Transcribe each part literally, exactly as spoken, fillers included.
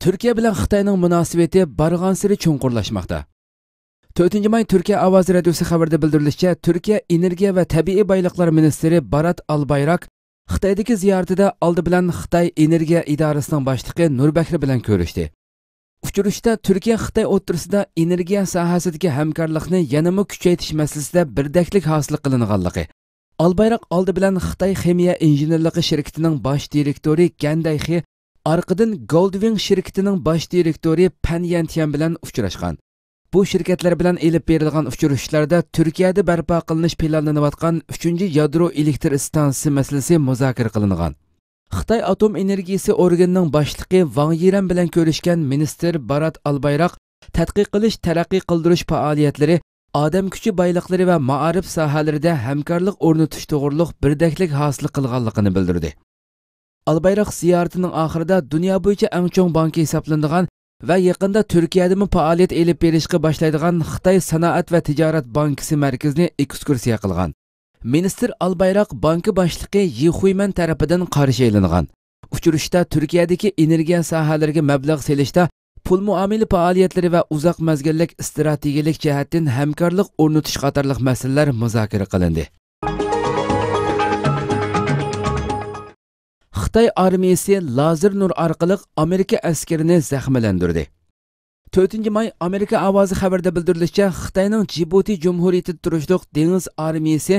تۈركىيە بىلەن خىتاينىڭ مۇناسىۋىتى بارغانسېرى چوڭقۇرلاشماقتا. تۆتىنچى ماي تۈركىيە ئاۋازى رادىيوسى خەۋىرىدە بىلدۈرۈلۈشىچە، تۈركىيە ئېنېرگىيە ۋە تەبىئىي بايلىقلار مىنىستىرى بارات ئالبايراك خىتايدىكى زىيارىتىدە ئالدى بىلەن خىتاي ئېنېرگىيە ئىدارىسىنىڭ باشلىقى نۇر بەكرى بىلەن كۆرۈشتى. ئۇچرىشىشتا تۈركىيە خىتاي ئوتتۇرىسىدا ئېنېرگىيە ساھەسىدىكى ھەمكارلىقنى يەنىمۇ كۈچەيتىش مەسىلىسىدە بىردەكلىك ھاسىل قىلىنغانلىقى، ئالبايراق ئالدى بىلەن خىتاي خىمىيە ئىنژېنېرلىقى شىركىتىنىڭ باش دىرېكتورى گەن دەيخې، ئارقىدىن گولدۋىڭ شىركىتىنىڭ باش دىرېكتورى پەن يەنتيەن بىلەن ئۇچراشقان. بۇ شىركەتلەر بىلەن ئېلىپ بېرىلغان ئۇچرىشىشلاردا تۈركىيەدە بەرپا قىلىنىش پىلانلىنىۋاتقان ئۈچىنچى يادرو ئېلېكتر ئىستانسىسى مەسىلىسى مۇزاكىرە قىلىنغان. خىتاي ئاتوم ئېنېرگىيىسى ئورگىنىنىڭ باشلىقى ۋاڭ يىرەن بىلەن كۆرۈشكەن مىنىستىر بارات ئالبايراق تەتقىق قىلىش، تەرەققىي قىلدۇرۇش پائالىيەتلىرى، ئادەم كۈچى بايلىقلىرى ۋە مائارىپ ساھەلىرىدە ھەمكارلىق ئورنىتىش توغرۇلۇق بىردەكلىك ھاسىل قىلغانلىقىنى بىلدۈردى. ئالبايراق زىيارىتىنىڭ ئاخىرىدا دۇنيا بويىچە ئەڭ چوڭ بانكا ھېسابلىنىدىغان ۋە يېقىندا تۈركىيەدىمۇ پائالىيەت ئېلىپ بېرىشقا باشلايدىغان خىتاي سانائەت ۋە تىجارەت بانكىسى مەركىزىنى ئېكسكۇرسىيە قىلغان. مىنىستىر ئالبايراق بانكا باشلىقى يى خۇيمەن تەرىپىدىن قارشى ئېلىنغان. ئۇچرىشىشتا تۈركىيەدىكى ئېنېرگىيە ساھەلىرىگە مەبلەغ سېلىشتا پۇل مۇئامىلە پائالىيەتلىرى ۋە ئۇزاق مەزگىللىك ئىستراتېگىيەلىك جەھەتتىن ھەمكارلىق ئورنىتىش قاتارلىق مەسىلىلەر مۇزاكىرە قىلىندى. خىتاي ئارمىيىسى لازېر نۇر ئارقىلىق ئامېرىكا ئەسكىرىنى زەخىملەندۈردى. تۆتىنچى ماي ئامېرىكا ئاۋازى خەۋىرىدە بىلدۈرۈلۈشىچە، خىتاينىڭ جىبۇتى جۇمھۇرىيىتىدە تۇرۇشلۇق دېڭىز ئارمىيىسى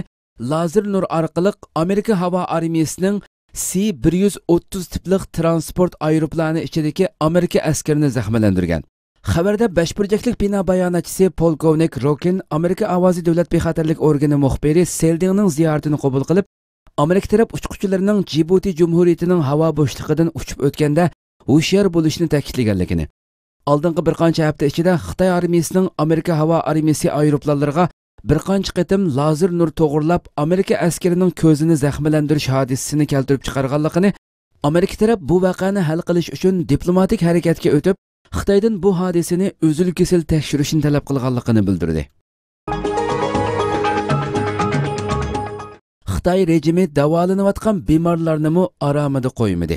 لازېر نۇر ئارقىلىق ئامېرىكا ھاۋا ئارمىيىسىنىڭ سى بىر يۈز ئوتتۇز تىپلىق تىرانسپورت ئايروپىلانى ئىچىدىكى ئامېرىكا ئەسكىرىنى زەخىملەندۈرگەن. خەۋەردە بەش بۇرجەكلىك بىنا باياناتچىسى پولكوۋنىك روكىن ئامېرىكا ئاۋازى دۆلەت بىخەتەرلىك ئورگىنى مۇخبىرى سېلدىڭنىڭ زىيارىتىنى قوبۇل قىلىپ، ئامېرىكا تەرەپ ئۇچقۇچىلىرىنىڭ جىبۇتى جۇمھۇرىيىتىنىڭ ھاۋا بوشلۇقىدىن ئۇچۇپ ئۆتكەندە ھوشيار بولۇشىنى تەكىتلىگەنلىكىنى، ئالدىنقى بىر قانچە ھەپتە ئىچىدە خىتاي ئارمىيىسىنىڭ ئامېرىكا ھاۋا ئارمىيىسى ئايروپىلانلىرىغا بىر قانچە قېتىم لازېر نۇر توغرىلاپ، ئامېرىكا ئەسكىرىنىڭ كۆزىنى زەخىملەندۈرۈش ھادىسىسىنى كەلتۈرۈپ چىقارغانلىقىنى، ئامېرىكا تەرەپ بۇ ۋەقەنى ھەل قىلىش ئۈچۈن دىپلوماتىك ھەرىكەتكە ئۆتۈپ، خىتايدىن بۇ ھادىسىنى ئۈزۈل-كېسىل تەكشۈرۈشنى تەلەپ قىلغانلىقىنى بىلدۈردى. خىتاي رېجىمى داۋالىنىۋاتقان بىمارلارنىمۇ ئارامىدا قويمىدى.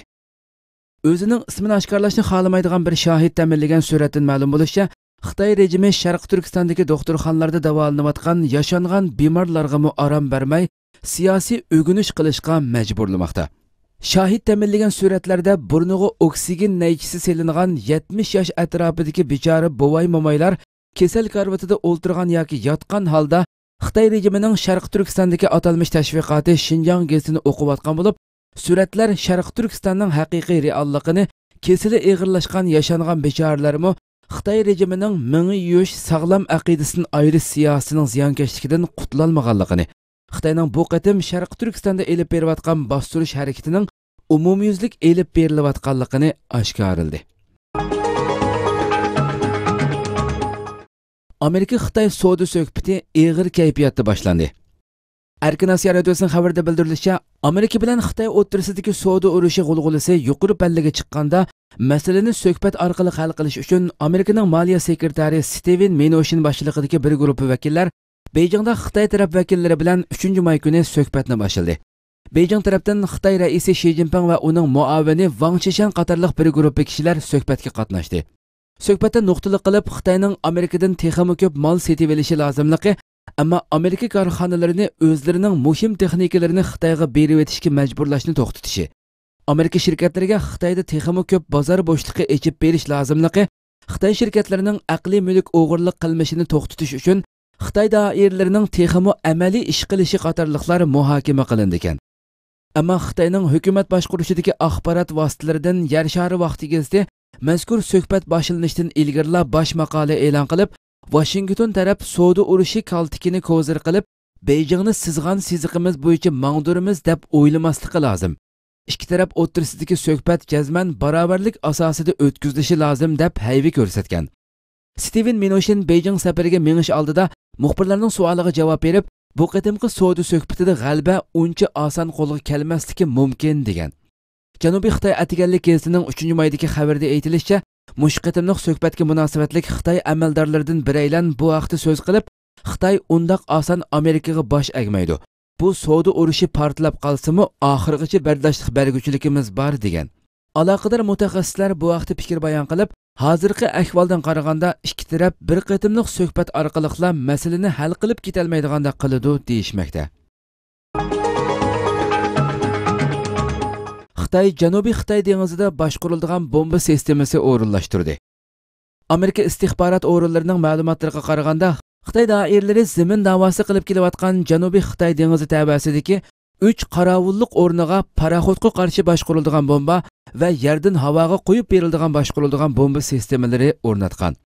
ئۆزىنىڭ ئىسمىنى ئاشكارىلاشنى خالىمايدىغان بىر شاھىت تەمىنلىگەن سۈرەتتىن مەلۇم بولۇشىچە، خىتاي رېجىمى شەرقىي تۈركىستاندىكى دوختۇرخانىلاردا داۋالىنىۋاتقان ياشانغان بىمارلارغىمۇ ئارام بەرمەي، سىياسىي ئۆگىنىش قىلىشقا مەجبۇرلىماقتا. شاھىت تەمىنلىگەن سۈرەتلەردە بۇرنىغا ئوكسىگېن نەيچىسى سېلىنغان يەتمىش ياش ئەتراپىدىكى بىچارە بوۋاي-مومايلار كېسەل كارىۋىتىدا ئولتۇرغان ياكى ياتقان ھالدا خىتاي رېجىمىنىڭ شەرقىي تۈركىستاندىكى ئاتالمىش تەشۋىقاتى شىنجاڭ گېزىتىنى ئوقۇۋاتقان بولۇپ، سۈرەتلەر شەرقىي تۈركىستاننىڭ ھەقىقىي رېئاللىقىنى، كېسىلى ئېغىرلاشقان ياشانغان بىچارىلەرمۇ خىتاي رېجىمىنىڭ مېڭە يۇيۇش، ساغلام ئەقىدىسىدىن ئايرىش سىياسىتىنىڭ زىيانكەشلىكىدىن قۇتۇلالمىغانلىقىنى، خىتاينىڭ بۇ قېتىم شەرقىي تۈركىستاندا ئېلىپ بېرىۋاتقان باستۇرۇش ھەرىكىتىنىڭ ئومۇميۈزلۈك ئېلىپ بېرىلىۋاتقانلىقىنى ئاشكارىلىدى. ئامېرىكا-خىتاي سودا سۆھبىتى ئېغىر كەيپىياتتا باشلاندى. ئەركىن ئاسىيا رادىيوسىنىڭ خەۋىرىدە بىلدۈرۈلۈشىچە، ئامېرىكا بىلەن خىتاي ئوتتۇرىسىدىكى سودا ئۇرۇشى غۇلغۇلىسى يۇقىرى پەللىگە چىققاندا، مەسىلىنى سۆھبەت ئارقىلىق ھەل قىلىش ئۈچۈن ئامېرىكىنىڭ مالىيە سېكرېتارى ستىۋېن مىنۇشىن باشچىلىقىدىكى بىر گۇرۇپپا ۋەكىللەر بېيجىڭدا خىتاي تەرەپ ۋەكىللىرى بىلەن ئۈچىنچى ماي كۈنى سۆھبەتنى باشلىدى. بېيجىڭ تەرەپتىن خىتاي رەئىسى شى جىنپىڭ ۋە ئۇنىڭ مۇئاۋىنى ۋاڭ چىشەن قاتارلىق بىر گۇرۇپپا كىشىلەر سۆھبەتكە قاتناشتى. سۆھبەتتە نۇقتىلىق قىلىپ، خىتاينىڭ ئامېرىكىدىن تېخىمۇ كۆپ مال سېتىۋېلىشى لازىملىقى، ئەمما ئامېرىكا كارخانىلىرىنى ئۆزلىرىنىڭ مۇھىم تېخنىكىلىرىنى خىتايغا بېرىۋېتىشكە مەجبۇرلاشنى توختىتىشى، ئامېرىكا شىركەتلىرىگە خىتايدا تېخىمۇ كۆپ بازار بوشلۇقى ئېچىپ بېرىش لازىملىقى، خىتاي شىركەتلىرىنىڭ ئەقلىي مۈلۈك ئوغرىلىق قىلمىشىنى توختىتىش ئۈچۈن خىتاي دائىرىلىرىنىڭ تېخىمۇ ئەمەلىي ئىش قىلىشى قاتارلىقلار مۇھاكىمە قىلىندىكەن. ئەمما خىتاينىڭ ھۆكۈمەت باشقۇرۇشىدىكى ئاخبارات ۋاسىتىلىرىدىن يەر شارى ۋاقتى گېزىتى مەزكۇر سۆھبەت باشلىنىشتىن ئىلگىرىلا باش ماقالە ئېلان قىلىپ، ۋاشىنگتون تەرەپ سودا ئۇرۇشى كالتىكىنى كوزىر قىلىپ، بېيجىڭنى سىزغان سىزىقىمىز بويىچە ماڭدۇرىمىز دەپ ئويلىماسلىقى لازىم. ئىككى تەرەپ ئوتتۇرىسىدىكى سۆھبەت جەزمەن باراۋەرلىك ئاساسىدا ئۆتكۈزۈلۈشى لازىم دەپ ھەيۋە كۆرسەتكەن. ستىۋېن مىنۇشىن بېيجىڭ سەپىرىگە مېڭىش ئالدىدا مۇخبىرلارنىڭ سوئالىغا جاۋاب بېرىپ، بۇ قېتىمقى سودا سۆھبىتىدە غەلىبە ئۇنچە ئاسان قولغا كەلمەسلىكى مۇمكىن، دېگەن. جەنۇبىي خىتاي ئەتىگەنلىك گېزىتىنىڭ ئۈچىنچى مايدىكى خەۋىرىدە ئېيتىلىشىچە، مۇشۇ قېتىملىق سۆھبەتكە مۇناسىۋەتلىك خىتاي ئەمەلدارلىرىدىن بىرەيلەن بۇ ھەقتە سۆز قىلىپ، خىتاي ئۇنداق ئاسان ئامېرىكىغا باش ئەگمەيدۇ. بۇ سودا ئۇرۇشى پارتلاپ قالسىمۇ، ئاخىرغىچە بەرداشلىق بەرگۈچىلىكىمىز بار، دېگەن. ئالاقىدار مۇتەخەسسىسلەر بۇ ھەقتە پىكىر بايان قىلىپ، ھازىرقى ئەھۋالدىن قارىغاندا، ئىككى تەرەپ بىر قېتىملىق سۆھبەت ئارقىلىقلا مەسىلىنى ھەل قىلىپ كېتەلمەيدىغاندەك قىلىدۇ، دېيىشمەكتە. خىتاي جەنۇبىي خىتاي دېڭىزىدا باشقۇرۇلىدىغان بومبا سىستېمىسى ئورۇنلاشتۇردى. ئامېرىكا ئىستىخبارات ئورۇنلىرىنىڭ مەلۇماتلىرىغا قارىغاندا، خىتاي دائىرىلىرى زېمىن داۋاسى قىلىپ كېلىۋاتقان جەنۇبىي خىتاي دېڭىزى تەۋەسىدىكى ئۈچ قاراۋۇللۇق ئورنىغا پاراخوتقا قارشى باشقۇرۇلىدىغان بومبا ۋە يەردىن ھاۋاغا قويۇپ بېرىلىدىغان باشقۇرۇلىدىغان بومبا سىستېمىلىرى ئورناتقان.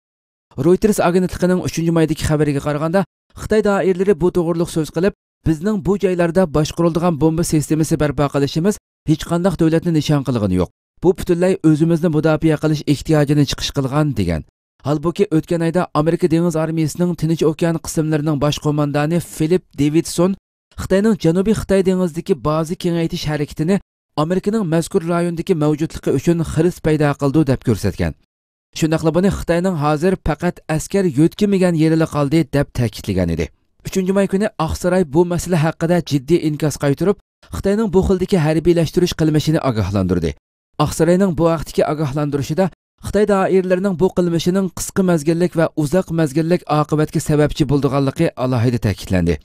رويتېرس ئاگېنتلىقىنىڭ ئۈچىنچى مايدىكى خەۋىرىگە قارىغاندا، خىتاي دائىرىلىرى بۇ توغرۇلۇق سۆز قىلىپ، بىزنىڭ بۇ جايلاردا باشقۇرۇلىدىغان بومبا سىستېمىسى بەرپا قىلىشىمىز ھېچقانداق دۆلەتنى نىشان قىلغىنى يوق. بۇ پۈتۈنلەي ئۆزىمىزنى مۇداپىئە قىلىش ئېھتىياجىنى چىقىش قىلغان، دېگەن. ھالبۇكى، ئۆتكەن ئايدا ئامېرىكا دېڭىز ئارمىيىسىنىڭ تىنچ ئوكيان قىسىملىرىنىڭ باش قوماندانى فىلىپ دېۋىدسون خىتاينىڭ جەنۇبىي خىتاي دېڭىزىدىكى بازا كېڭەيتىش ھەرىكىتىنى ئامېرىكىنىڭ مەزكۇر رايوندىكى مەۋجۇتلۇقى ئۈچۈن خىرىس پەيدا قىلىدۇ، دەپ كۆرسەتكەن. شۇنداقلا بۇنى خىتاينىڭ ھازىر پەقەت ئەسكەر يۆتكىمىگەن يېرىلا قالدى، دەپ تەكىتلىگەن ئىدى. ئۈچىنچى ماي كۈنى ئاقساراي بۇ مەسىلە ھەققىدە جىددىي ئىنكاس قايتۇرۇپ، خىتاينىڭ بۇ خىلدىكى ھەربىيلەشتۈرۈش قىلمىشىنى ئاگاھلاندۇردى. ئاقساراينىڭ بۇ ھەقتىكى ئاگاھلاندۇرۇشىدا خىتاي دائىرىلىرىنىڭ بۇ قىلمىشىنىڭ قىسقا مەزگىللىك ۋە ئۇزاق مەزگىللىك ئاقىۋەتكە سەۋەبچى بولىدىغانلىقى ئالاھىدە تەكىتلەندى.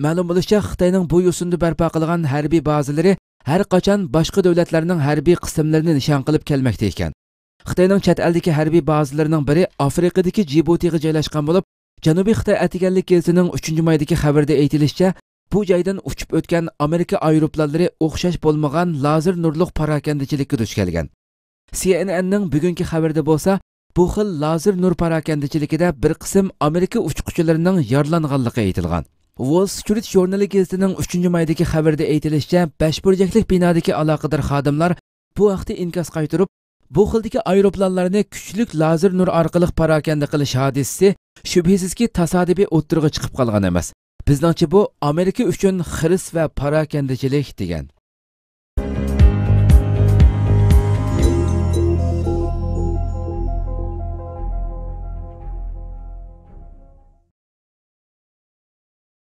مەلۇم بولۇشىچە، خىتاينىڭ بۇ يوسۇندا بەرپا قىلغان ھەربىي بازىلىرى ھەر قاچان باشقا دۆلەتلەرنىڭ ھەربىي قىسىملىرىنى نىشان قىلىپ كەلمەكتە ئىكەن. خىتاينىڭ چەت ئەلدىكى ھەربىي بازىلىرىنىڭ بىرى ئافرىقىدىكى جىبۇتىغا جايلاشقان بولۇپ، جەنۇبىي خىتاي ئەتىگەنلىك گېزىتىنىڭ ئۈچىنچى مايدىكى خەۋىرىدە ئېيتىلىشىچە، بۇ جايدىن ئۇچۇپ ئۆتكەن ئامېرىكا ئايروپىلانلىرى ئوخشاش بولمىغان لازېر نۇرلۇق پاراكەندىچىلىككە دۇچ كەلگەن. سى ئېن ئېننىڭ بۈگۈنكى خەۋىرىدە بولسا، بۇ خىل لازېر نۇر پاراكەندىچىلىكىدە بىر قىسىم ئامېرىكا ئۇچقۇچىلىرىنىڭ يارىلانغانلىقى ئېيتىلغان. ۋول سترىت ژۇرنىلى گېزىتىنىڭ ئۈچىنچى مايدىكى خەۋىرىدە ئېيتىلىشىچە، بەش بۇرجەكلىك بىنادىكى ئالاقىدار خادىملار بۇ ھەقتە ئىنكاس قايتۇرۇپ، بۇ خىلدىكى ئايروپىلانلارنى كۈچلۈك لازېر نۇر ئارقىلىق پاراكەندە قىلىش ھادىسىسى شۈبھىسىزكى تاسادىپىي ئوتتۇرىغا چىقىپ قالغان ئەمەس. بىزنىڭچە، بۇ ئامېرىكا ئۈچۈن خىرىس ۋە پاراكەندىچىلىك، دېگەن.